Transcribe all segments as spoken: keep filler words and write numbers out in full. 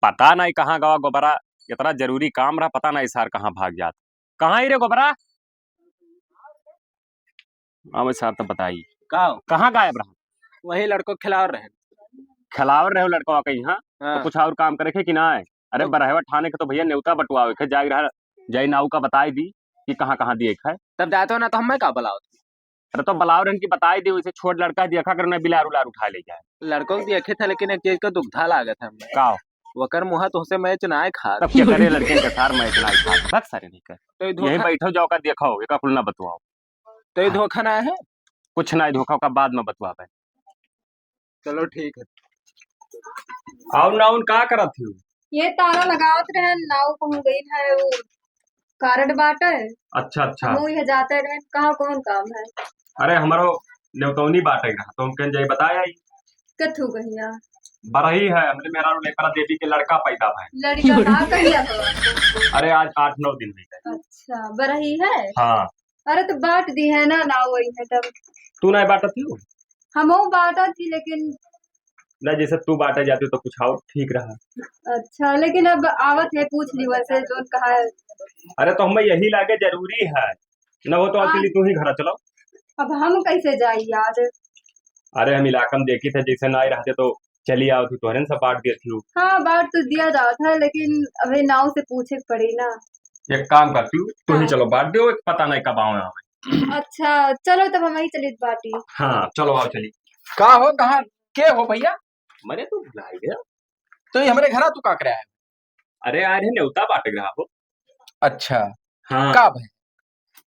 पता नहीं कहाँ गवा गोबरा, इतना जरूरी काम रहा, पता नहीं सार कहाँ भाग जात। कहाँ ही रे गोबरा? हाँ भाई सार, तो बताई। का हो? कहाँ गायब रहा? वही लड़को खिलावर रहे। खिलावर रहे लड़कवा कहीं, हाँ? हाँ। तो कुछ और काम करे खे कि ना है? अरे तो बरहवा ठाने के तो भैया नेवता बटुआवे के जाए रहा, जाई नाऊ का बताई दी कि कहाँ कहाँ दिए खाए। तब जाते हो ना तो हमें का बुलाओ? अरे तो बुलाओ रहन की बताई दी, उसे छोट लड़का देखा करो ना बिलार उलार उठा ले जाए। लड़कों को देखे थे लेकिन एक चीज का दुग्धा लागत है हमें। का हो? वकर मुँह तो उसे मैच ना आए खा। तब क्या करे लड़के के सार मैच ना आए खा। भग सारे नहीं कर। तो ये यहीं धोखा बैठो जाओ का देखो, एका कुल ना बतुआओ। तो ये हाँ। धोखा ना है? कुछ ना है धोखा का बाद में बतुआवे। चलो ठीक है। और नाउन का करत हो? ये ताला लगावत रहन, नाऊ कहूँ गई है, वो कार्ड बाटे। अच्छा, अच्छा। हम ये जाते रहन, कहाँ कौन काम है? अरे, हमारो नेवतौनी बाटे रहा, तो हम कहन जाई बताए आई। कथू कहिया? बरही है, हमरे मेहरारू लेपरा देवी के लड़का पैदा भय। लड़का ना कहिया हो? अरे, आज आठ नौ दिन हो गए। अच्छा, बरही है? हाँ। अरे, तो बांट दी है ना, ना वही है तब। तू ना बांटत हो? हमहू बांटत ही, लेकिन ना, जैसे तू बांटे जाती तो कुछ और ठीक रहा। अच्छा, लेकिन अब आवत है, पूछ ली वैसे जोन कहा है। अरे, तो हमें यही लागे जरूरी है, न हो तो हाँ। अकेली तू ही घर चलो। अब हम कैसे जाई यार? अरे, हम इलाका में देखी थे, जैसे ना आए रहते तो चली आओ थी, तोहरे न सब बांट दिए थी। हाँ, बांट तो दिया जात है, लेकिन अबे नाव से पूछे के पड़ी ना। एक काम करती हूँ, तू ही हाँ। चलो बांट दो, एक पता नहीं कब आओ यहाँ। अच्छा, चलो तब हम ही चली बाटी। हाँ, चलो आओ चली। का हो, कहाँ के हो भैया? मने तू भुलाई गया। तो ये हमरे घरा तू का करे आए? अरे, आए रहे नेवता बांटे रहा हो। अच्छा। हाँ। का भाई?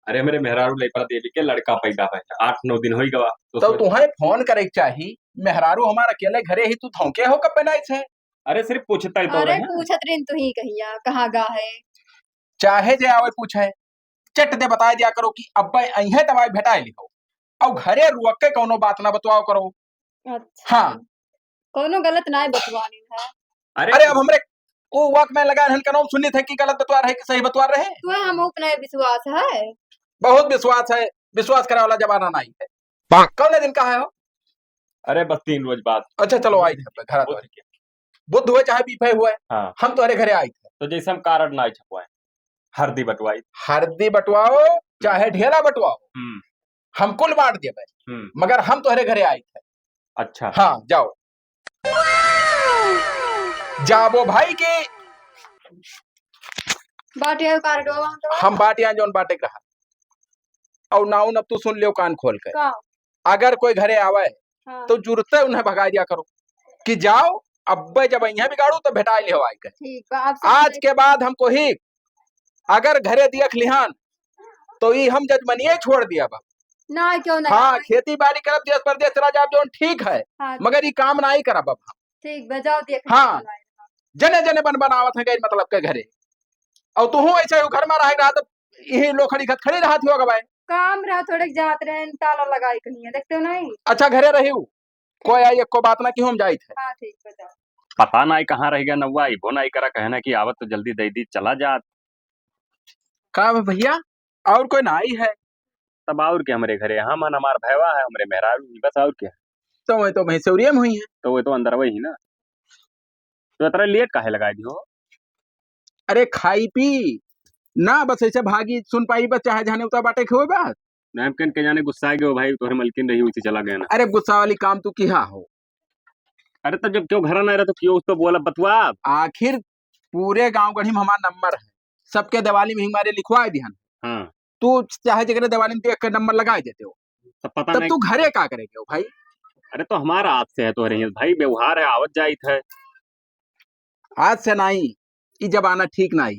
अरे, हमरे मेहरारू लेपरा देवी के लड़का पैदा भय, आठ नौ दिन होई गवा। तो तो सोच- तुहें फोन करे के चाही, मेहरारू हमार अकेले घरे ही, तू धौंके हो कब बनाई छे? अरे, सिर्फ पूछता ही तो अरे, रहे। पूछत रही तू ही कहिया, कहाँ गा है? चाहे जे आवे पूछे, चट दे बताए दिया करो कि अब्बे अइहे दवाई भेटाए लिहो। और घरे रुक के कौनो बात ना बतवाओ करो। अच्छा। हाँ। कौनो गलत ना बतवानी है। अरे अरे, अब हमरे वो वॉकमैन लगा रहन, कनो सुनी थे कि गलत बतवा रहे कि सही बतवा रहे? तो हम ऊपर विश्वास है। बहुत विश्वास है, विश्वास करे वाला जमाना नहीं है। कौने दिन का है हो? अरे, बस तीन रोज बाद। अच्छा, चलो, आई थे अपने घर बुध द्वार। के। बुध हुए चाहे बीफे हुए, हाँ। हम तोहरे घरे आई थे। तो जैसे हम कार्ड ना छपवाए, हरदी बंटवाई। हरदी बंटवाओ, हम्म। चाहे ढेला बंटवाओ, हम्म। हम कुल बांट देबे, हम्म। मगर हम तोहरे घरे आई थे। अच्छा। हाँ, जाओ। जाबो भाई के बांट आयो कार्डवा हम तो। हम बांट आए जौन बांटे के रहा। और नाउन अब तू सुन लियो कान खोल के। का? अगर कोई घरे आवे, हाँ। तो जुरते उन्हें भगा दिया करो कि जाओ, अब्बे जब यहाँ बिगाड़ू तो भेटाए लिहो आए के। ठीक बा, अब से आज के बाद हमको ही अगर घरे दियख लिहान, तो ई हम जजमनिये छोड़ दिया बा। ना, क्यों ना? हाँ, खेती बाड़ी करब, देश परदेश चला जाब, जौन ठीक है, हाँ। मगर ई काम ना ही करब अब हम। ठीक बा, जाओ, देख हाँ। लो। जने जने बन बनावत है गैर मतलब के घरे, और तुहू ऐसे ही घर में रह रहा, तो यही लोखड़ी खत खड़ी रहत हो गवाए। काम रहा, थोड़े जात रहे, ताला लगाई कहीं, देखते हो नहीं? अच्छा, घरे रही हूँ। कोई आई, एको बात ना कि हम जाइत है। हाँ, ठीक बा, जाओ। पता नाई कहाँ रह गया नौवा, अइबो नाई करा, कहे ना कि आवत तो जल्दी दे दी, चला जात। का बा भैया, और कोई नाई है? तब और के हमरे घरे, हम हन, हमार भैवा है, हमरे मेहरारू ही, बस और के। तो वही तो भैंसेवरिया में हुई है। तो वही तो अंदर वही ना। तो इतना लेट काहे लगाई दियो? अरे खाई पी ना, बस ऐसे भागी सुन पाई बस, चाहे जाने उता बाटे के होए बस। नाम कन के जाने गुस्सा गयो भाई, तोहरे मलकिन रही उसी चला गया ना। अरे गुस्सा वाली काम तू किहा हो? अरे तब जब क्यों घर ना रहा तो क्यों उसको बोला बतवा? आखिर पूरे गांव गढ़ी में हमार नंबर है, सबके दिवाली में ही हमारे लिखवाए दिहन। हाँ। तू चाहे जेकरे दिवाली में देख के नंबर लगाए देते हो, तब पता तब नहीं। तू घरे का करे गयो भाई? अरे तो हमारा आज से है तो रही भाई, व्यवहार है, आवत जाइत है। आज से नहीं, ई जमाना ठीक नहीं।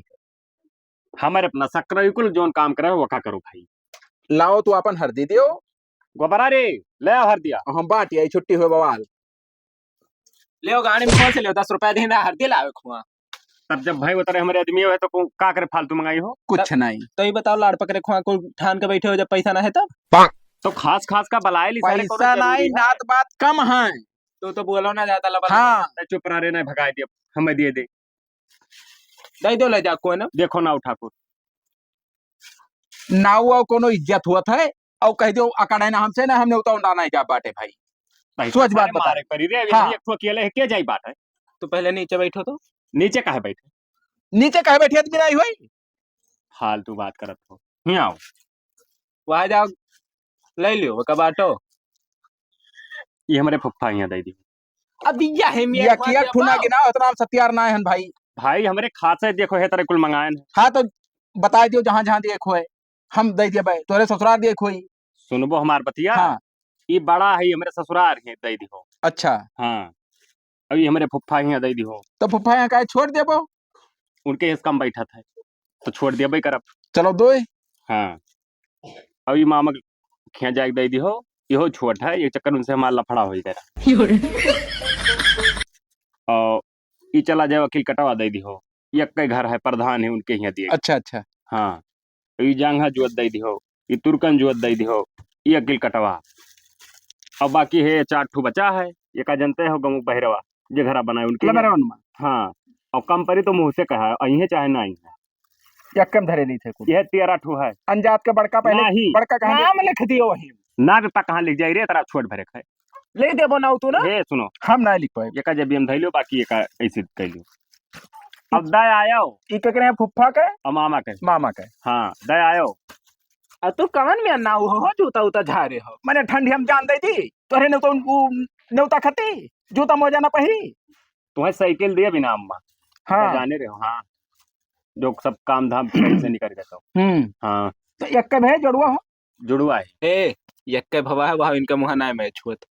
हमारे अपना शक रही, कुल जौन काम करे वो का करो भाई। लाओ तू अपन हरदी दियो। गोबरा रे, ले आओ हरदिया। हम बाटी आई, छुट्टी हुए बवाल। ले आओ गाड़ी में खोल से ले आओ, दस रुपया देना हरदी लावे खुआ। तब जब भाई उतरे हमारे आदमी है तो को-, का करे फालतू मंगाई हो? कुछ तब नहीं। तो ये बताओ लाड़ पकड़े खुआ को ठान के बैठे हो जब पैसा ना है तब? तो खास खास का बलाए ली सारे पैसा कौनो जरूरी नहीं, है? नात बात कम है। तो, तो बोलो ना ज्यादा लबा हाँ। लबा। चुप रह रे, नहीं भगाए दिया, हमें दिए दे। दे दो ले जा कोई ना। देखो ना ठाकुर। नाऊ और कोनो इज्जत हुआ था, और कह दो अकड़े ना हमसे ना, हमने उतार ना नहीं जा बाटे भाई। भाई सोच सारे बात बता। मारे परी रे, अभी हाँ। एक ठो अकेले है, के जाई बात है? तो पहले नीचे बैठो तो। नीचे काहे बैठे? नीचे काहे बैठे, आदमी नाहीं होई? फालतू बात करत हो। हियाँ आओ। वहाँ जाओ, ले लियो, ओका बाटो। ये हमरे फुफ्फा हियाँ दइ दियो। अब यह है मेरे यह किया ठुना गिना, उतना हम सत्यार ना हन भाई। भाई, हमरे खासे देखो है, तेरे कुल मंगाए हैं। हाँ, तो बताइ दियो जहाँ जहाँ देखो है, हम दइ दिया भाई, तोरे ससुरार देखो ही। सुनबो हमार बतिया। हाँ। ई बड़ा है, हमरे ससुरार है, दइ दियो। अच्छा। हाँ। अभी हमरे फुफ्फा हियाँ दइ दियो। तो फुफ्फा हियाँ काहे छोड़ देबो? उनके हिस्सा में बैठत है, तो छोड़ देबे करब। चलो दोय। हाँ। अभी मामा के हियाँ जाके दइ दियो, इहो छोट है, ये चक्कर उनसे हमार लफड़ा होइ गया। और ई चला जाए वकील कटवा दइ दियो, यक्के घर है, प्रधान है, उनके हियाँ दिए। अच्छा, अच्छा। हाँ। ई जांघा जोत दइ दिहो, ई तुरकन जोत दइ दिहो, ई अकिल कटवा। अब बाकी है चार ठो बचा है, एका जनते हो गमू बहिरवा, जे घरा बनाए उनके लमेरवन में। हाँ, और कम परी तो मुँह से कहा, अइहे चाहे ना अइहे। यक्कम धरे नहीं थे कुल। यह तेरह ठो है। अनजात के बड़का पहले, नहीं। बड़का कहाँ नाम लिख दियो वही। ना बेटा कहाँ लिख जाई रे, तेरा छोट भरे खाए। ले देबो ना तू ना। ए, सुनो। हम ना लिख पाए। एका जब हम धइलो, बाकी एका ऐसे कइलो। अब दय आयो। ई केकरे हैं, फुफ्फा के? और मामा के। मामा के। हाँ, दय आयो। आ तू कवन में ना हो, हो जूता उता झारे हो। मने ठंडी हम जान दे दी। तोरे ने तो उ नेवता खती, जूता मोजा ना पहिरी। तुम्हें साइकिल दिए बिना अम्मा। हाँ। तो जाने रहे हो, हाँ। जो सब काम धाम सही से निकल गए तो। हम्म। हाँ। तो एक के भे जुड़वा हो। जुड़वा है। ए, यक्के भवा है, वहाँ इनका मुँह ना मैच हुआ था।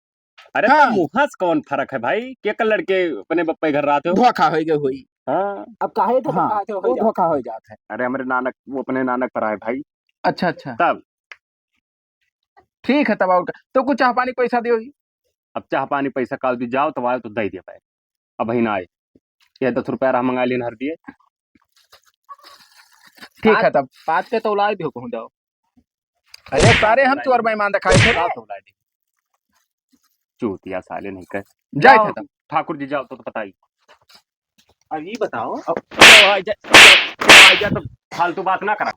अरे, हाँ। तो मुँह से कौन फर्क है भाई? के कर लड़के अपने बप्पे घर रहते हो? धोखा होइ गए होई। हाँ। अब काहे धोखा हाँ, खाते हो, वो हो जाओ। धोखा होइ जात है। अरे, हमरे नानक, वो अपने नानक पर आए भाई। अच्छा, अच्छा। तब? ठीक है, तब और का? तो कुछ चाह पानी पैसा दियो ही। अब चाह पानी पैसा काल दी जाओ, तब आयो तो दे दिया भाई। अब ही ना आए। ये दस रुपया रहा, मंगा लेन हर दिए। ठीक है तब। पाँच के तौला दियो कहूँ जाओ। अरे सारे हम चोर बेईमान दिखाई थे रे। लाओ तौला दी। चूतिया साले नहीं कर। जाए जाओ, थे तब। ठाकुर जी जाओ तो, तो बताई। अब ये बताओ। अब तो आ जा, तो आ जा तो फालतू बात ना करा।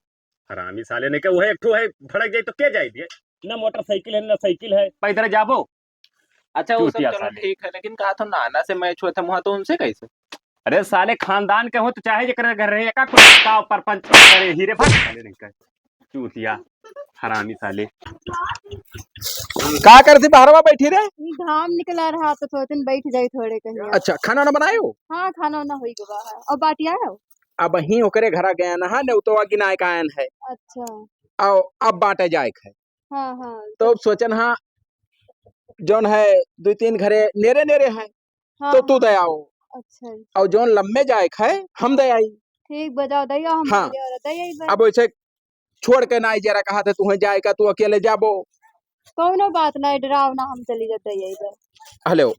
हरामी साले नहीं कर, वह एक ठो है, भड़क जाए तो क्या जाए दिए? ना मोटरसाइकिल है, ना साइकिल है, पैदल जाबो। अच्छा, वो सब चूतिया चलो साले। ठीक है, लेकिन कहा तो नाना से मैच हुआ था, वहाँ तो उनसे कैसे? अरे साले, खानदान के हो तो चाहे जेकरे घर रहे, एका कुछ का परपंच करे, हीरे भाग साले नहीं कर। चूतिया, हरामी साले। का करती बहरवा बैठी रे? ई घाम निकला रहा तो सोचन बैठ जाई थोड़े कहीं। अच्छा, खाना ना बनायो? हाँ, खाना वाना होई गवा है। और बाटी आयो? अब ही ओकरे घरा गया ना है, नेवतवा गिनाए का आयन है। अच्छा। और अब बांटे जाए है। हाँ, हाँ। तो अब सोचन हाँ, जौन है, दुइ तीन घरे नेरे नेरे हैं, हाँ, तो तू हाँ। दे आओ। अच्छा। और जौन लम्बे जाए है, हम दे आई। ठीक, बजाओ, दे आओ, हम हाँ। दे आओ, दे आई बस। अब वैसे छोड़ के ना आई जरा, कहा थे तुम्हें जाए का, तू अकेले जाबो। कौनो बात नहीं, डराओ ना, हम चली जाते यही बस। हेलो,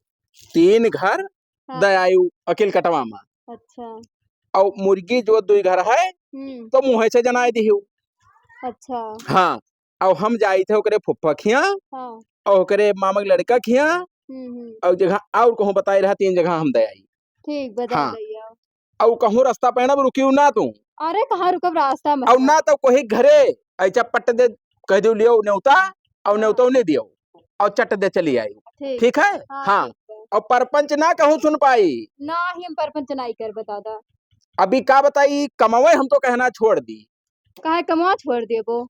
तीन घर हाँ। दे आयु अकेल कटवा में। अच्छा। और मुर्गी जो दुई घर है, हम्म। तो मुँहे से जनाए दिहु। अच्छा। हाँ, और हम जाई थे ओकरे फुफ्फा खिया, हाँ। और ओकरे मामा के लड़का खिया, हम्म, हम्म। और जगह और कहूँ बताई रहा, तीन जगह हम दे आई। ठीक, बता हाँ। भैया। और कहूँ रास्ता पे ना रुकियो ना तू। अरे, कहाँ रुकब रास्ता में? और ना तो कोई घरे ऐसा पट दे, कह दियो लियो नेवता, और हाँ। नेवता नहीं दियो, और चट दे चली आई। ठीक। ठीक है? हाँ, हाँ। ठीक है। और परपंच ना कहूँ सुन पाई। ना ही हम परपंच ना ही कर बता दा। अभी का बताई, कमावे हम तो कहना छोड़ दी। काहे कमवा छोड़ देबो?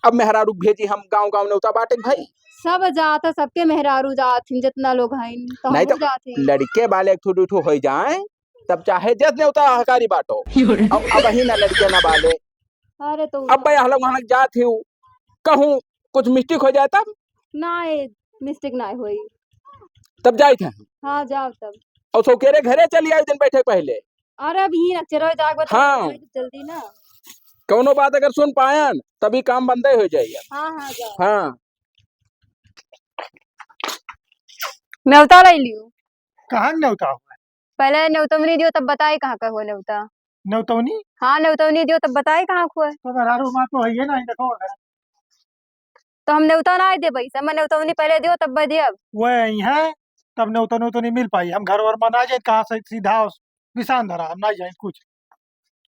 अब मेहरारू भेजी हम गाँव गाँव नेवता बाटे भाई। सब जात है, सबके मेहरारू जात हैं, जितना लोग हैं, तो नहीं हम तो जात हैं। लड़के वाले एक ठो दू ठो हो जाए, तब चाहे जस नेवता हकारी बाटो। अब, अब ही ना लड़के ना वाले। अरे तो अब भाई हम लोग वहाँ जात ही, कहूँ कुछ मिस्टेक हो जाए तब? ना, मिस्टेक ना होई। तब जाइत है। हाँ, जाओ तब। और सौकेरे घरे चली आई दिन बैठे पहले। अरे, अब यहीं रख, चलो, जाग बता, हाँ। जल्दी ना। कौनो बात अगर सुन पायन, तभी काम बंदे हो जाइए। हाँ, हाँ, जाओ। हाँ। नेवता ले लियो। कहाँ नेवता हुआ? पहले नेवतवनी दियो, तब बताई कहाँ का हुआ नेवता। नेवतवनी? हाँ, नेवतवनी दियो, तब बताई कहाँ का हुआ। तो मेहरारू हमार तो है ये ना, देखो। तो हम नेवता ना देबै, समय नेवतवनी पहले दियो, तब देब। वो यहीं है, तब नेवता, नेवता नहीं मिल पाई। हम घर वर में ना जाए, कहाँ से सीधा निशान धरा, हम ना जाए कुछ।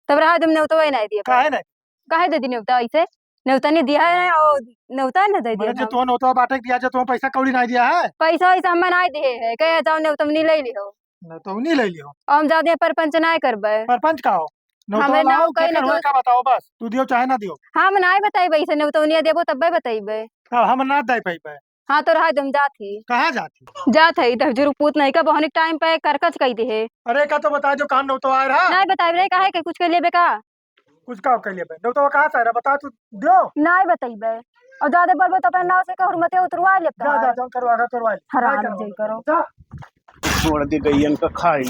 तब रहा, तुम नेवता ही नहीं दिए। काहे नहीं? काहे दे दी नेवता ऐसे? नेवता नहीं दिया है, और नेवता नहीं दे दिया मैंने जो था। तो नेवता बाटे दिया, जो तुम्हें पैसा कौड़ी नहीं दिया है। पैसा वैसा हमें नहीं दिए है, कहे जाओ नेवतवनी ले लियो। नौतौनी ले लियो। और हम जादे परपंच नाय करबे। परपंच का हो? हमें नौतौनी ना लाओ, कहीं केकर ना होए कुछ। का बताओ बस, तू दियो चाहे ना दियो। हम नाय बताइबे, इसे नौतौनिया देबो तब्बे बताइबे। हाँ, हम ना दे पाइबे। हाँ, तो रहा दे, हम जात ही। कहाँ जात ही? जात है, इधर जुरुक पूत नहीं का, बहनी टाइम पे करकच कही दे है। अरे, का तो बता दो, कहाँ नौतवा आए रहा? नाय बताइबे रे, काहे के कुछ कर लेबे का? कुछ का कर लेबे? नौतवा कहाँ से आए रहा? बता तू, दियो। नाय बताइबे। और जादे बोलबे तो अपने नाव से कहूर मते उतरवा लेब जा, जा, तोहार। जा, करवा, करवा ले। हराम नाय करवा। जई करो। जा। छोड़ दे गइयन का खाई।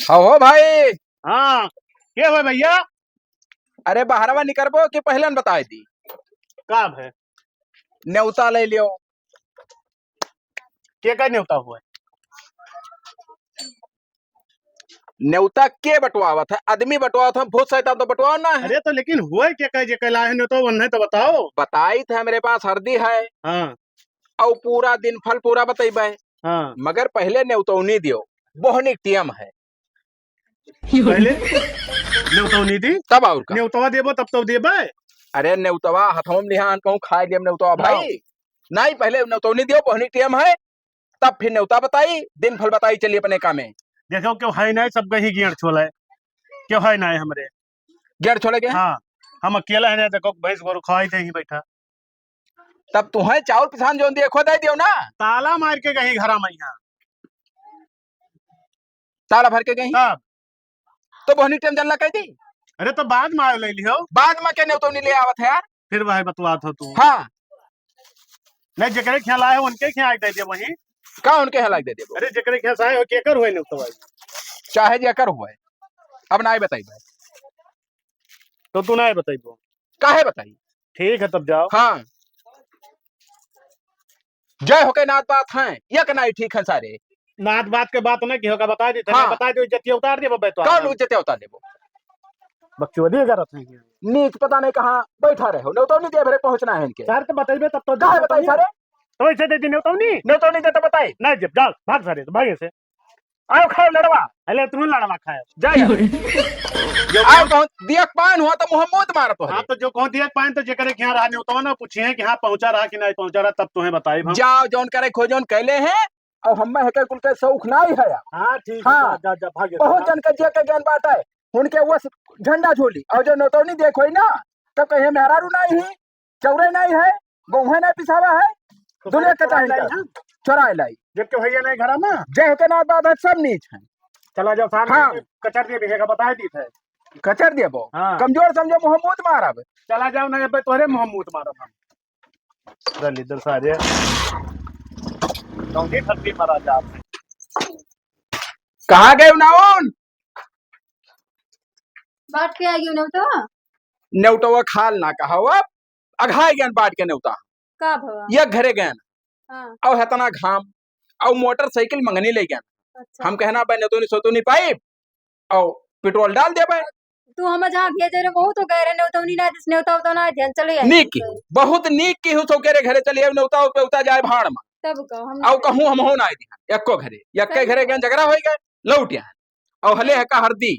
हाँ हो भाई। हाँ, के हो भैया? अरे बहरवा निकरबो कि पहले न बताए दी? का है? नेवता ले लियो। के का नेवता हुआ है? नेवता के बंटवावत है? आदमी बंटवावत है, भूत शैतान तो बंटवाओ ना है। अरे तो लेकिन हुआ क्या, कह जे कहला है नेवता, वन्ने तो बताओ। बताई थे, हमरे पास हरदी है। हाँ। और पूरा दिन फल पूरा बतैबे। हाँ। मगर पहले नेवतौनी दियो, बोहनी टेम है। पहले नेवतौनी दी, तब और का? नेवतवा देबो तब तो देबे। अरे नेवतवा हथवा में लिहा, कहूँ खाए लेम नेवतवा लाओ। भाई। नहीं, पहले नेवतौनी दियो, बोहनी टेम है। तब फिर नेवता बताई, दिन फल बताई, चलिए अपने काम में। देखो, क्यों है ना, सब कहीं गेड़ छोला है, क्यों है ना हमरे। गेड़ छोले के? हाँ, हम अकेला है ना, देखो, भैंस गोरू खवाई थे ही बैठा। तब तुम्हें चाउर पिसान जोन दिए, खुद दे दियो ना। ताला मार के कहीं घरा में यहाँ। ताला भर के कहीं? तब। तो बोहनी टेम जानला कह दी। अरे, तो बाद में आयो ले लिहो। बाद में के नेवतौनी ले आवत है यार? फिर वही बतवात हो तू। हाँ। नहीं, जेकरे ख्याल आए हो, उनके ख्याल दे दे वहीं। का उनके ख्याल दे दे? अरे, जेकरे ख्याल से आए हो, केकर हुए नेवतवा? चाहे जेकर हुए, अब ना बताई भाई। तो तू ना बताई वो। काहे बताई? ठीक है, तब जाओ। हाँ। जय हो के नात बात हैं, या के नाई ठीक है सारे। नात बात के बात ना की होगा, बता देते हैं, हाँ। बता दो, इज्जतिया उतार दे बब्बे तो। कौन इज्जतिया उतार देबो? बकचोदी करत हैं। नीच पता नहीं कहाँ बैठा रहे हो, नेवतौनी दे भरे पहुँचना है इनके। सर तो बताइबे तब तो काहे बताई सारे? तो ऐसे दे दी नेवतौनी? नेवतौनी दे तो बताई। नहीं जब जाओ, भाग सारे, भाग ऐसे। आओ खाओ लड़वा। अरे तू लड़वा खाए। जा यार। जो आओ कहूँ दिया पान हुआ तो मुँह मूत मारत हो हाँ, रे। तो जो कहूँ दिया पान तो जेकरे के यहाँ रहा नेवतवा ना पूछिए कि हाँ पहुँचा रहा कि नहीं पहुँचा रहा, तब तुम्हें बताई हम। जाओ जौन करे खो जौन कैले हैं, और हम्मे हेके कुल के शौक नाई है। हाँ, ठीक है, हाँ। जा, जा, जा, भाग जा, बहुत हाँ। जन के जे के ज्ञान बात है, उनके वो झंडा झोली, और जो नौतौनी देख होई ना, तब कहे मेहरारू नाई है, चौरे नाई है, गौहे नाई पिसावा है, तो दुनिया फिर के चोराई चाही लाई, का? हाँ। चोराई लाई। जब के भैया नहीं घरा में? जे हेके ना बात है, सब नीच है। चला जाओ सामने हाँ। कचर दे भी है, बता दी थे। कचर देबो? हाँ। कमजोर समझो, मुँह मूत मारब। चला जाओ ना, अब तोहरे मुँह मूत मारब हम। दलिद्र सारे। कौनी धरती पर आ जात है। कहाँ गए उनाउन? बाँट के आ गयो नेवतवा। नेवतवा खाल ना कहा हो, अब अघाए गयन बाँट के नेवता। का भवा? ये घरे गयन। हाँ। और हेतना घाम, और मोटरसाइकिल मंगनी ले गयन। अच्छा। हम कहना बे नेवतौनी सोतौनी पाइब, और पेट्रोल डाल देबे। तू हम जहाँ भेजे रहे, बहुत हो गए रहे, नेवतौनी ना दिस, नेवता उता ना ध्यान चले आई नीक की, बहुत नीक की हूँ, सौकेरे घरे चलिए, नेवता पे उता जाए भाड़ में। तब का हम और कहूँ हम हो ना दिया, एको घरे, यक्के सही घरे बात। गए झगड़ा होई गए, लौट आए। और हले है का हरदी,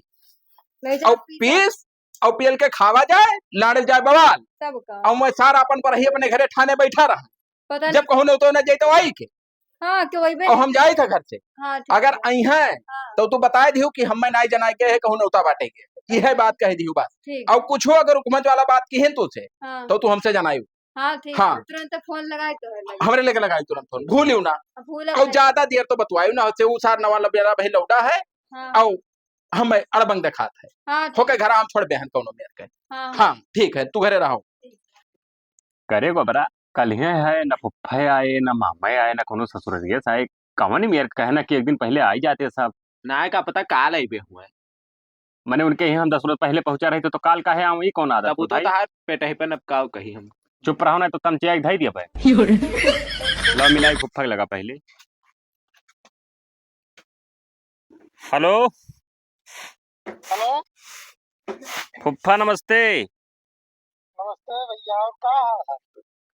नहीं और जाती पीस, और पियल के खावा जाए, लाड़ल जाए बवाल। तब का। और मैं सारा अपन पर ही अपने घरे ठाने बैठा रहा। पता जब नहीं। कहूँ नेवता ना जाए तो आई के। हाँ, क्यों वही और हम जाई था घर से। हाँ, ठीक अगर है। आई हैं, हाँ। तो तू बताए दियो कि हमें नाई जनाए के है, कहूँ नेवता बाँटे के। यह बात कह दियो बस। ठीक। और कुछ हो अगर हुकूमत वाला बात की है तो से, हाँ। तो तू हमसे जनाई। हाँ, ठीक हाँ। है। तुरंत फोन लगाए तो है लगे। हमरे लेके लगाई तुरंत फोन, भूलियो ना। अब भूल और गए। ज्यादा देर तो बतवायो ना, से उ सार नवा लबेरा भाई लौटा है, हाँ। और हमें अड़बंग दिखात है। हाँ, ठीक। होके घर हम छोड़ बेहन कौनो मेर के। हाँ। हाँ, ठीक है, तू घरे रहो। ठीक। करे गोबरा, कल्हे है, न फुफ्फे आए, न मामे आए, न कोनो ससुररिये से आए। कवन मेर कहना कि एक दिन पहले आई जाते सब। ना का पता काल अइबे हुए। मने उनके यहाँ हम दस रोज पहले पहुँचा रहे थे, तो काल काहे आऊँ, ई कौन आदत तब उ तो उठाई? तहार पेटही पे नपकाव कही हम। चुप रहो ना, तो तमचिया एक धई दिया पे। लो मिलाई फुफ्फा के लगा पहले। हेलो। हेलो। फुफ्फा नमस्ते। नमस्ते भैया, और का हाल है?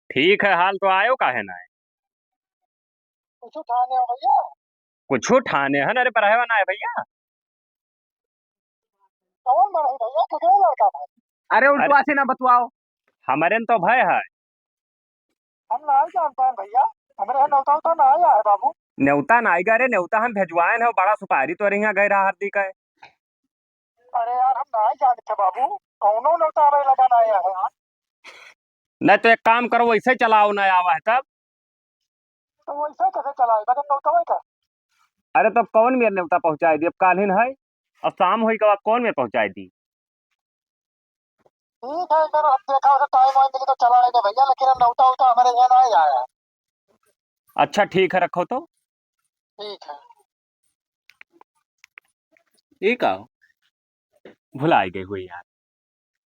ठीक है हाल, तो आयो काहे ना है? कुछ ठाने हो भैया? कुछ ठाने है ना, अरे बरहवा ना है भैया। कौन बरही भैया, केकरे लड़का है? अरे अरे उल्टवा से ना बतवाओ। हमरे न तो भय है। हम ना जानते हैं भैया। हमरे यहाँ नेवता उता ना आया है बाबू। नेवता ना आइगा रे, नेवता हम भेजवाएन है, बड़ा सुपारी तोरे यहाँ गए रहा हरदी का। अरे यार, हम ना जानते बाबू, कौनो नेवता हमारे लगा ना आया है यार। नहीं तो एक काम करो, वैसे चलाओ ना आवा है तब। तो वैसे कैसे चलाए, बगल नेवता है का? अरे तब कौन मेर नेवता पहुँचाए दी, अब काल्हिन है, अब शाम होई के बाद कौन मेर पहुँचाए दी? ठीक है, अगर हम देखा उसे टाइम वाइम मिले तो चला लेंगे भैया, लेकिन हम नेवता उता हमारे यहाँ ना आया है। अच्छा ठीक है, रखो तो। ठीक है। ये का हो? भुलाई गए हुए यार,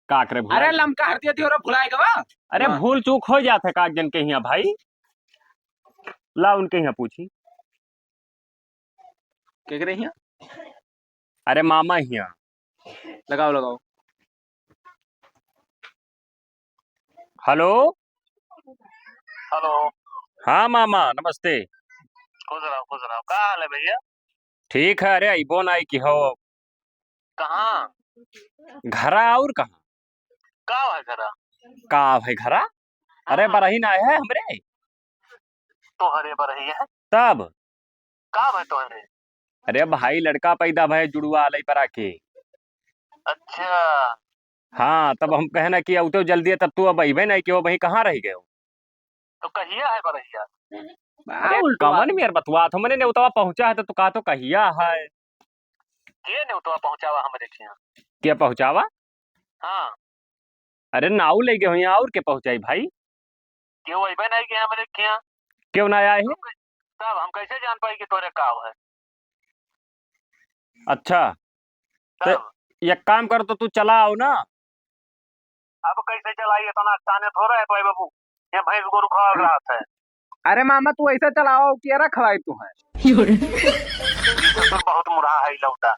का करे भुलाई अरे गए। लमका हर दिया दियो रे, भुलाई गवा। अरे हाँ। भूल चूक हो जात है का जन के हियाँ भाई, ला उनके हियाँ पूछी। केकरे हियाँ? अरे मामा हियाँ। लगाओ, लगाओ। हेलो। हेलो। हाँ मामा, नमस्ते। खुश रहो, खुश रहो। का हाल है भैया? ठीक है। अरे अइबो नाई कि हो। कहाँ? घरा और कहाँ? का है घरा? का है घरा? अरे हाँ। बरही ना है हमरे। तोहरे बरही है? तब? का है तोहरे? अरे भाई, लड़का पैदा भय जुड़वा अलई परा के। अच्छा। हाँ, तब हम कहे ना कि अउते जल्दी है, तब तू अब अइबे नहीं कि हो भाई, कहाँ रह गए हो? तो कहिया है बरहिया? अरे उल्टवा कमन में यार बतवा, तो मने नेवतवा पहुँचा है तो तू कहा तो कहिया है? के नेवतवा पहुँचावा हमरे के यहाँ? के पहुँचावा? हाँ। अरे नाऊ ले गए हो यहाँ, और के पहुँचाई भाई? केहू अइबे नहीं के हमरे के यहाँ। क्यों ना आए हैं? तब हम कैसे जान पाई कि तोरे का है? अच्छा, तो तब? एक काम कर, तो तू चला आओ ना। अब कैसे चलाई, इतना स्थाने थोड़ा है भाई बाबू, ये भैंस गोरू खा रहा है। अरे मामा, तू ऐसे चलाओ कि अरे खवाई तू है। तो बहुत मुरहा है लौटा।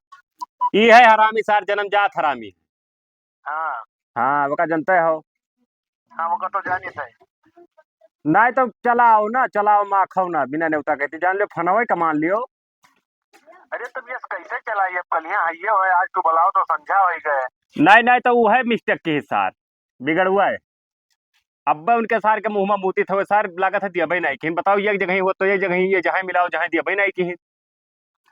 ई है हरामी सार, जन्म जात हरामी। हाँ। हाँ, ओका जनते हो। हाँ, ओका तो जानित है। नहीं तो चलाओ ना, चलाओ, माखो ना, बिना नेवता कहती, जान लियो, फनवे का मान लियो। अरे, तब ये कैसे चलाई? अब कलिया है, ये है, आज तू बुलाओ तो संझा हो ही गए। नहीं, नहीं, तो वो है mistake की सार, बिगड़ुआ है। अब्बे उनके सार के मुँह में मूती थे, सार लागत है दिया भाई नहीं, कि बताओ, एक जगह ही हो तो एक जगह ही, ये जहाँ मिलाओ, जहाँ दिया भाई नहीं, कि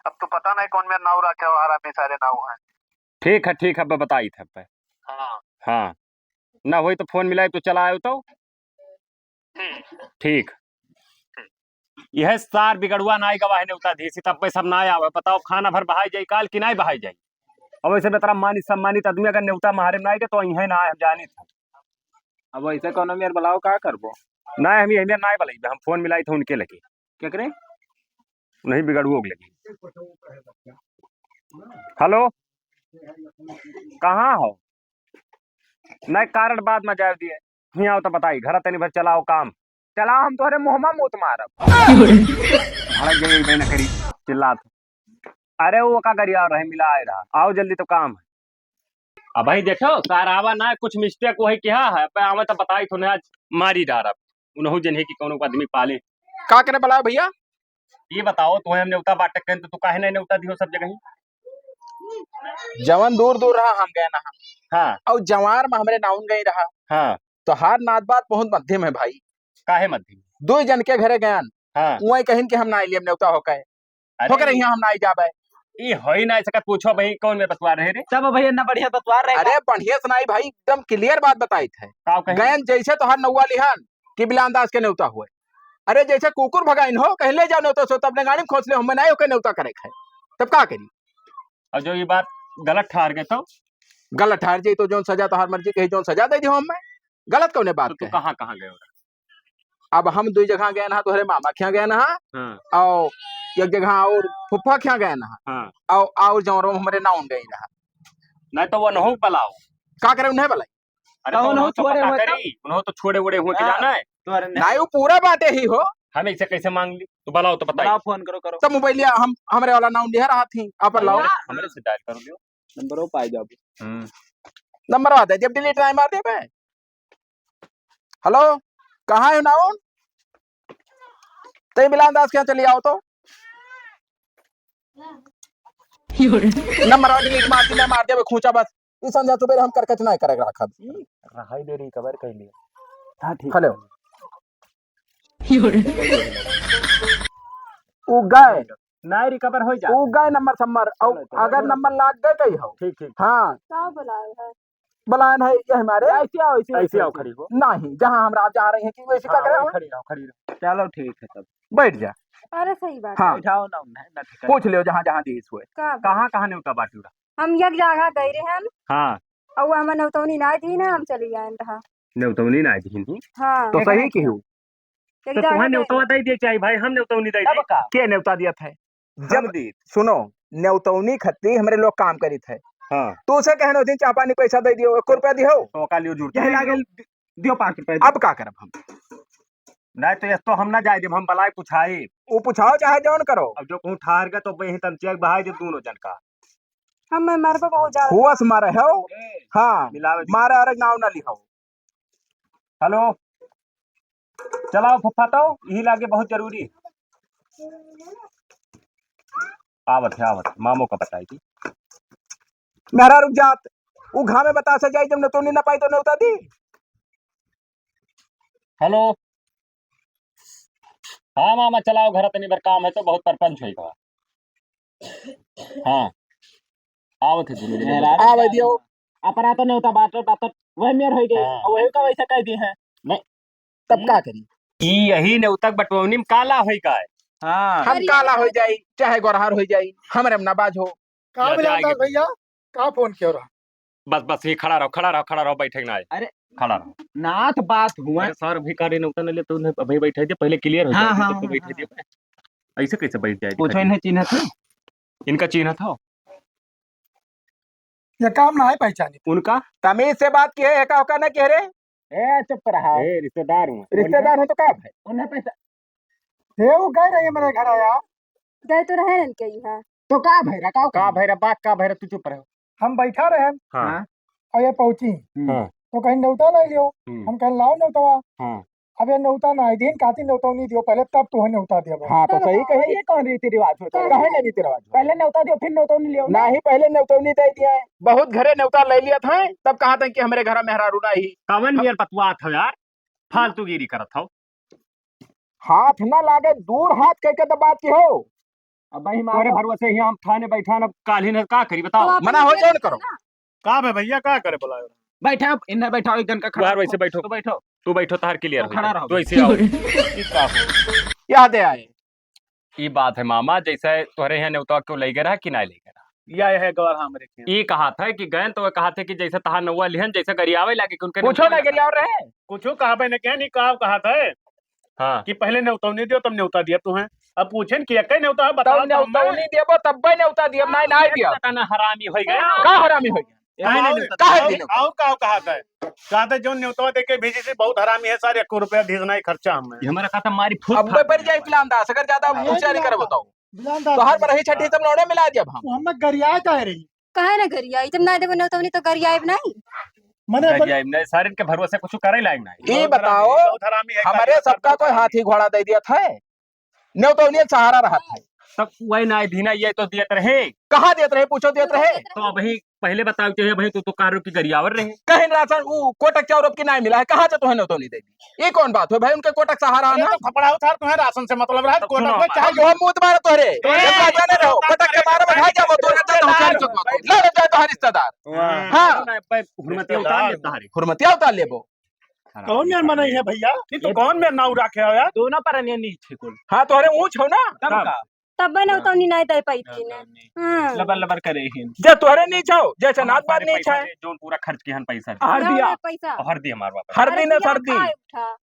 अब तो पता नहीं कौन मेरा नाव रखे हो, हरामी सारे नाव हैं। ठीक है, ठीक है, अब बताई थे पे। हाँ। हाँ, ना होई तो फोन मिलाई तो चला आयो तो। ठीक। ठीक। यह सार बिगड़ुआ नाई गवाह नेवता दी, तब पे सब ना आवे। बताओ, खाना भर बहाई जाई काल कि नाई बहाई जाई? अब वैसे बेतरा मानित सम्मानित आदमी अगर नेवता मारे में नाई के तो यहीं ना आए, हम जानित है। अब वैसे कौनो मेर बुलाओ, का करबो? नाई, हम यही मेर नाई बुलाई, हम फोन मिलाई थे उनके लगे। केकरे? नहीं, बिगड़ुओ के लगे। हेलो, कहाँ हो? नहीं, कारण बाद में जाए दिए। हियाँ आओ तो बताई, घर तनी भर चलाओ काम। चलाओ, हम तोहरे मुँह में मूत मारब। भड़क गई, बे न करी, चिल्लात। अरे वो का गरिया रहे, मिला आए रहा। आओ जल्दी तो काम है। अब भाई देखो, सार आवा ना, कुछ mistake वही किहा है, पे आवे तो बताई तो आज मारी डारब। उनहु जन है कि कौनो आदमी पाले। का करे बुलाओ भैया? ये बताओ, तुम्हें हम नेवता बांटे कहें तो तू काहे नहीं नेवता दियो सब जगह ही? जवन दूर दूर रहा हम गए ना। हाँ। और जवार में हमरे नाउन गई रहा। हाँ। तो हार नात बात बहुत मध्यम है भाई। काहे मध्यम? दो जन के घरे गयान। हाँ। वही कहिन कि हम ना लिए नेवता होके। अरे होकर यहाँ हम ना जाबे। ई होई ना सकत, पूछो भाई कौन में बतवा रहे रे? तब भैया ना बढ़िया बतवा रहे। अरे बढ़िया सुनाई भाई, एकदम clear बात बताई थे। का कहे? गयन जैसे तोहार नौवा लिहन कि बिलान दास के नेवता हुए। अरे जैसे कुकुर भगाइन हो, कहे ले जाओ नेवता सो, तब ने गाड़ी में खोस ले, हमें ना ओके नेवता करे खाए। तब का करी? और जो ये बात गलत ठहर गए तो? गलत ठहर जाई तो जौन सजा तोहार मर्जी कही, जौन सजा दे दियो हमें। गलत कौने बात तो तू कहे? कहाँ, कहाँ गए हो? अब हम दुई जगह गए ना, तोहरे मामा के यहाँ गए ना, हाँ। और एक जगह और फुफ्फा के यहाँ गए ना, हाँ। और, और जौन हमरे नाउन गए रहा। नहीं तो वो नहु बुलाओ। का करे उन्हें बुलाई? अरे तो कौन उन्हों हो तो छोड़े पता हुए करी, उन्हों तो छोड़े उड़े हुए के हाँ। जाना है। तोहरे ने नहीं, वो पूरा बाटे ही हो। हम इसे कैसे मांग ली? तो बुलाओ तो बताइए। बुलाओ, फोन करो, करो। तो मोबाइल लिया, हम, हमरे वाला नाउन लिया रहा थी, आप लाओ। हमरे, हमरे से डायल कर लियो। नंबर वो पाए जाओ। हम्म। नंबर आता है, जब delete नहीं मार दे बे। हेलो, कहाँ है नाउन? तई बिलान दास के यहाँ चली आओ तो। नंबर delete मार दी, मैं मार देबे खूंचा बस। ई संझा सुबेरे हम करकच नहीं करे रखब। रहाई दे रही, कवर कर लिया। हाँ, ठीक। हेलो। उ गए। नाहीं, recover होइ जात उ है। गए नंबर सम्मर। अउ चलो, चलो, अगर चलो। नंबर लाग गए कही हो। ठीक, ठीक। हाँ। का बोलाए है? बोलाए है ये हमारे। ऐसे आओ, ऐसे आओ, ऐसे आओ, खड़ी हो। नहीं, जहाँ हमरा आप जहाँ रही हैं कि वैसे का हाँ, करे वही हो? खड़ी रहो, खड़ी रहो। चलो ठीक है तब। बैठ जा। अरे सही बात हाँ। है। बैठाओ ना उन्हें, ना ठिकाने। पूछ लियो जहाँ जहाँ दी हुए। का बा? कहाँ कहाँ नेवता बाटी रहा? हम एक जगह गए रहे हम। हाँ। अउ वो हमें नेवतौनी ना दी ना, हम चली आए रहा। नेवतौनी ना दी थी? हाँ। तो सही की हो? एक तो जगह तुम्हें गए नेवतवा रहे। दे दिया चाहिए भाई, हम नेवतौनी दे तब दी। का? के नेवता दिया था? हम जब दी। सुनो, नेवतौनी खत्ती हमरे लोग काम करित है। हाँ। तो उसे कहने दिन चाह पानी पैसा दे दियो, एक रुपया दियो। तो का लियो जुड़ता यही है लागल। दि-, दियो पाँच रुपया। अब का करब हम? नहीं तो ये तो हम ना जाए देब, हम बलाए पुछाई। वो पुछाओ चाहे जौन करो। अब जो कहूँ ठहर गए तो वहीं तन चेक बहाई देब दोनों जन का। हम मैं मरबो बहुत ज्यादा। हुआ से मारे हो? हाँ, मिलावे दे। मारे और नाव ना लिखाओ। हेलो, चलाओ फुफ्फा तो, यही लागे बहुत जरूरी। आवत है, आवत है, मामो का बताई थी। मेहरा रुक जात, उ घामे बतासे जाई, जब नेवतौनी ना पाई तो नेवता दी। हेलो, हाँ मामा, चलाओ घर, तनी बार काम है तो बहुत परपंच होई बा। हाँ, आवत है दोनों जने। मेहरारू आवे दियो। अपना तो नेवता बाटत बाटत वही मेर होई गई, हाँ। और वही का वैसे कह दी है। नहीं। तब का करी? ई यही नेवता के बटवनी में काला होई का है? हाँ। हम अरे काला यार। होई जाई, चाहे गोरहार होई जाई, हमरे में ना बाज हो। का या मिलान जाएगी। दास भैया, का फोन किया रहा? बस, बस, ये खड़ा रहो, खड़ा रहो, खड़ा रहो, बैठे ना है। अरे, खड़ा रहो। नाथ बात हुआ। अरे सर, अभी का रे नेवता नहीं ले, तूने अभी बैठे दे, पहले clear हो हाँ, जाए, हाँ, तो हाँ, बैठे हाँ। दे। ऐसे कैसे बैठ जाए? पूछो, इन्हें चिन्हत हो? इनका चिन्हत हो? ये काम ना है पहचानी। उनका? तमीज से बात की है, एका ओका ना कह रे। ए, चुप रहा। ए, रिश्तेदार हूँ। रिश्तेदार हूँ तो का भाई? उन्हें पैसा ए, वो गए रहे मेरे घर आया। गए तो रहे न कहीं, हाँ। तो का भैरा, का का भैरा, बात का भैरा, तू चुप रहो। हम बैठा रहे। हाँ। हाँ। और ये पहुंची। हम्म। हाँ। तो कहीं नेवता ले लियो। हम्म। हम कहें, "लाओ नेवतवा।" हाँ। अब ये नेवता ना आई दिन, काती नेवता नहीं दियो, पहले तब तुहे नेवता दिया बा। हाँ, तो तब सही बताओ। कही। ये कौन रीति रिवाज होता है? तब काहे नहीं रीति रिवाज होता? पहले नेवता दियो, फिर नेवता नहीं लियो ना। नहीं, पहले नेवता नहीं दे दिया है। बहुत घरे नेवता ले लिया था, तब कहा था कि हमरे घर में मेहरारू ना ही। कवन हम नियर पतवात हो यार, फालतूगिरी करत हो। हाथ ना लागे, दूर हाथ कह के तो बात की हो। अब भाई, तोरे भरोसे ही हम थाने बैठा न, काल्हि न का करी बताओ? तो आप मना हो लोग जाओ न करो। ना। का बे भैया, का करे बुलायो? बैठा, इन्हें बैठाओ, एक जन का खड़ा बाहर वैसे रहो। बैठो। तो बैठो। तू बैठो, तार clear तो हो खड़ा जाए। रहो। तो ऐसे आओ। ई का हो? याद आए। ई बात है मामा, जैसे तोहरे यहाँ नेवता क्यों ले गए रहा कि ना ले गए रहा? या है गौर हमरे के। ई कहा था कि गए तो वो कहा थे कि जैसे तहार नौवा लिहन, जैसे गरियावे लागे कि उनके पूछो नेवता ना, ना गरियाव रहे। कुछ कहा बे ने क्या नहीं कहा, कहा था। हाँ। कि पहले नेवतौनी दियो, तब नेवता दिया तुहें। अब पूछेन कि एकै नेवता है, बताओ तब तो हमें। नेवतौनी देबो, तब्बे नेवता दियब, नहीं, नहीं दियब। पता ना हरामी होई गए। का हरामी होई गए? काहे नहीं और, नेवता? काहे और, नहीं नेवता? और का कहा था? कहा था, जो नेवतवा दे के भेजी से बहुत हरामी है, सारे एको रुपया धीस नहीं खर्चा हमें। ये हमारा खाता मारी फूट अब्बे फाड़ पर दिया जाए हमारा। बिलान दास, अगर ज्यादा हाँ। होशियारी करे बताओ। बिलान दास। तो हर पर ही छठी सब लौड़े मिला दियब हम। वो हमें गरिया काहे रही? काहे ना गरियाई? जब ना देबो नेवतौनी तो गरियाई नहीं। मने बल- गरियाई नहीं, सारिन के भरोसे कुछ करे लायक नहीं। ये बहुत हरामी बताओ, है, बहुत हरामी है, हमारे गरिया सबका करता कोई हरामी। हाथी घोड़ा दे दिया था, नेवतौनियन सहारा रहा था। तब वही ना दीना, ये तो दियत रहे। कहाँ दियत रहे? पूछो, दियत रहे। तो अबही पहले बताओ चाहिए भाई, तू तो कार की गरियावर रहे। कहीं राशन, उ कोटक चाउर की नहीं मिला है, कहाँ से तुम्हें नेवतौनी दे दी? ये कौन बात हो भाई, उनके कोटक सहारा अरे ना? तो खपड़ा उधार तुम्हें राशन से मतलब रहा, तो कोटक सुनो, में चाहे अब हम मुंह तुम्हारा तोहरे, ए, तुम जाने रहो, कोटक के मारे में भाई जाओ, तोहरे तो हम सारे चुप हो। लड़ जाए तो रिश्तेदार। वाह। हाँ। ना, भाई, हुरमतिया उतार ले, तारे। हुरमतिया उतार लेबो। कौन मेर मनई है भैया? नहीं तो ये कौन मेर नाव रखे हो यार? दोनों पर अनियन नहीं छे कुल। हाँ, तोहरे ऊंच हो ना। तब का? तब बने उतौनी नहीं दे पाई थी ने। हाँ। लबर लबर करे ही। जे तोहरे नहीं छो, जैसे हम नाथ बार सारे नहीं पैसा छे। दे, जोन पूरा खर्च किहन पैसा दे। हर दिया। पैसा। और हर दिया मारवा। हर दिन है, हर दिन।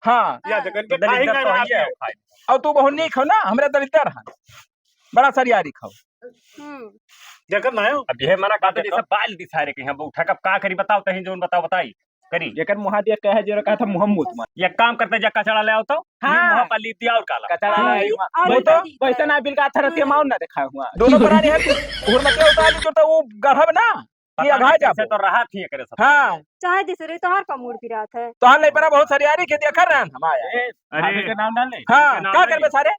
हाँ। या जगन के तो खाई दलिद्दर ना तो है, खाई। और तू बहुत नहीं खाओ ना, हमरे दलिद्दर है। बड़ा सरियारी खाओ। हम्म। जगन ना हो। अब ये मना कहते जैसे बाल दिसारे के हैं, अब उठा के अब का करी बताओ, तहीं जोन बताओ, बताई। करी। एकर मुहा दिया कहे जो कहा था, मुहा मुत मार। एक काम करते, जा कचड़ा ले आओ तो। हाँ। ये मुहा पर लीप दिया और काला। कचड़ा हाँ, ले आई। और वो तो लीप वैसे है। ना बिल का अथर रतिया माउन ना देखा हुआ। दोनों प्राणी है, हुरमतिया उतार ली तो, तो वो गढ़ब ना, ये पता अघा नहीं जाबो। कैसे तो रहा थी एकरे साथ। हाँ। चाहे जैसे रही, तोहार का मूड पिरात है। तोहार लइपरा बहुत सरियारी के देखा रहन हम आया। ए, अरे। भाभी के नाम डाल ले। हाँ, इनके नाम का डाल करबे ले। सारे?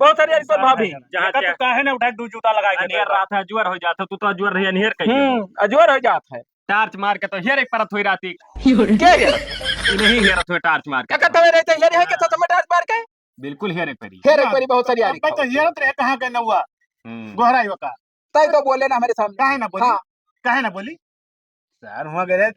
बहुत सरियारी तो भाभी। जहाँ जहाँ तू क्या? काहे ना उठा, दू जूता लगा के अनियर बैठा। रात है, अजुअर हो जात है, तू तो अजुअर रही, अनियर कहिए। हम्म, अजुअर हो जात है। टार्च मार के तो हेर एक परत हुई राती। के हेर? इन्हीं हेरत हुए टार्च मार के। का कहत हुए रहे थे, हेरे है के सच में टार्च मार के? बिल्कुल हेरे परी। हेरे परी बहुत सारी अब आरी तो खाओ। हेरत रहे कहाँ के नौआ। हम्म। गोहराई होका। तै तो बोले ना हमरे सामने। काहे ना बोली? हाँ। काहे ना बोली? सर, हुआ गए।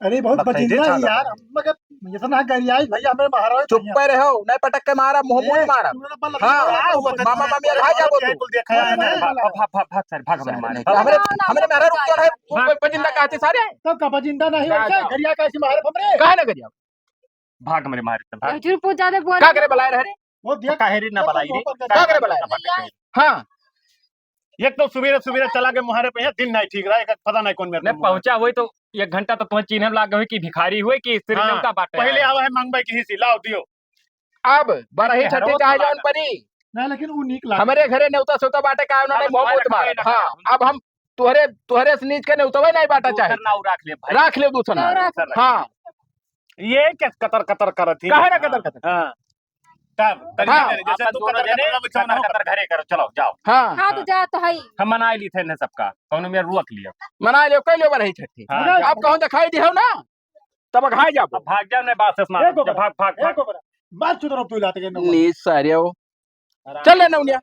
अरे बहुत बकैते बजिंदा है साला। यार, हम मगर इतना गरियाई भैया, हमें महाराज चुप भैया। पे रहो, नहीं पटक के मारा, मुंह ए, मुंह मारा। तू ना बल-, हाँ, बल-, बल-, मामा, मामी, भाग जाबो तू। कुल देखा है ना। भाग, भाग, भाग, भाग, सर, भाग, हमारे मारे। हमरे, हमरे मेहरा रुक तो है, वो बजिंदा कहते सारे। तब का बजिंदा नहीं जा, होता, जा। गरिया कैसे मारे हमरे? काहे ना गरिया? भाग हमरे मारे से, भाग। हजूर पूछ ज्यादा बोल। का करे बुलाए रहे रे? वो देख, काहे रे ना वो बुलाई रे? ऊपर का का करे बुलाए? भैया। हाँ। एक तो सुबेरे सुबेरे चला गए मुहारे पे, दिन नहीं ठीक रहा, एक पता नहीं कौन मेरे नहीं को मुहारे। पहुंचा हुई तो एक घंटा तो तुम्हें चिन्ह लाग हुई कि भिखारी हुई कि सिर हाँ, नेवता बाटे पहले है। आवा है मांगबाई की हिस्सी, लाओ दियो। अब बरही एक छठी हरो चाहे साला जौन परी। ना, लेकिन वो नीक लागे। हमरे घरे नेवता सेवता बाटे का उन्होंने अब मोह तुम्हारे मोहब्बत मार। खाए ना हाँ, खाए। अब हम तुहरे, तुहरे से नीच के नेवतवे नहीं बांटा दूसर चाहे। नाव राख ले भाई। राख ले दूसर नाव। दूसर नाव। हाँ। ये क्या कतर कतर करत ही? काहे ना कतर कतर? हाँ। तब, तनी हाँ। ना, जैसे आपन तू दोनों कतर जने कतर ना कतर बिछाओ ना कतर हो। कतर घरे करो, चलो, जाओ। हाँ। हाँ, तो हाँ। जा तो हई। हम मनाई ली थे इन्हें सबका, कौनो में रुक लियो। मनाई लियो, कई लियो बरही छठी। हाँ, अब जाओ। कहूँ दिखाई दिहो ना, तब घाई जाबो। अब भाग जाओ, नहीं बात से सुना। ए गोबरा, भाग, भाग, ए भाग। गोबरा, मार चुदरो तू लाते के नौआ। नी सारे हो। हराम। चल ले नौनिया।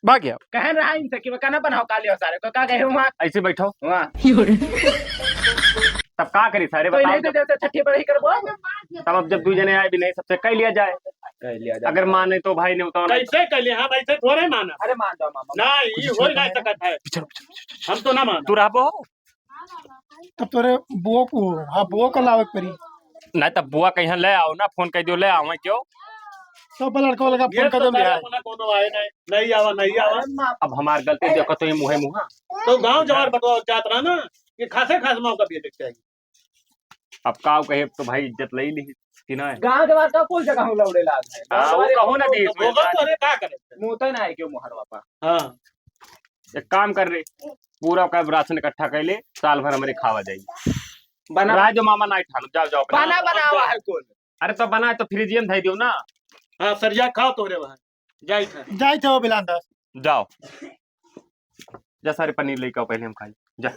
भाग गया। कहन रहा इनसे कि वो कहना बनाओ काले हो सारे को, का गए हुआ? ऐसे बैठो। हुआ। तब का करी सारे, तो बताओ नहीं तो जब जैसे छठी पर ही करबो। तब अब जब दू जने आए भी नहीं, सबसे कह लिया जाए। कह लिया जाए। अगर माने तो भाई ने उतावला। कैसे कह लिया? हाँ, वैसे थोड़े माना। अरे मान जाओ मामा। ना, ये हो ही नहीं सकता है। पीछे, पीछे, पीछे, पीछे। हम तो ना माना। तू रहबो? तब तोरे बुआ को, हाँ, बुआ को लावे के पड़ी। नहीं, तब बुआ कहीं ले आओ ना, फोन कर दियो, ले आओ, क्यों? तो अब लड़का वाला का ये फोन कर तो दो, ले साला आए। अपना कोनो आए नहीं, नहीं आवा, नहीं आवा। अब हमार गलती देखो तो ये मुँहे मुँहा। तो गाँव जवार बटवा जात रहा ना, ये खासे खास मौका भी देख चाहिए। अब काव कहे, तो भाई इज्जत ले ली कि ना? गाँव जवार का कुल जगह हम लौड़े लाग है। हाँ, वो कहूँ ना दी। तो होगा तो अरे का करे? मुँह तो ना है क्यों मुहरवा पा? हाँ। एक काम कर रे, पूरा का राशन इकट्ठा कर ले, साल भर हमरे खावा जाई। बना। राय जो मामा नाई ठानो, जाओ, जाओ अपने। बना बनावा है कौन? अरे तो बना तो फ्रिजियन धई दियो ना। हाँ, सरिया खाओ तोरे वहाँ। जाई था। जाई था वो बिलांदर। जाओ। जा सारे पनीर लेके आओ, पहले हम खाई। जा।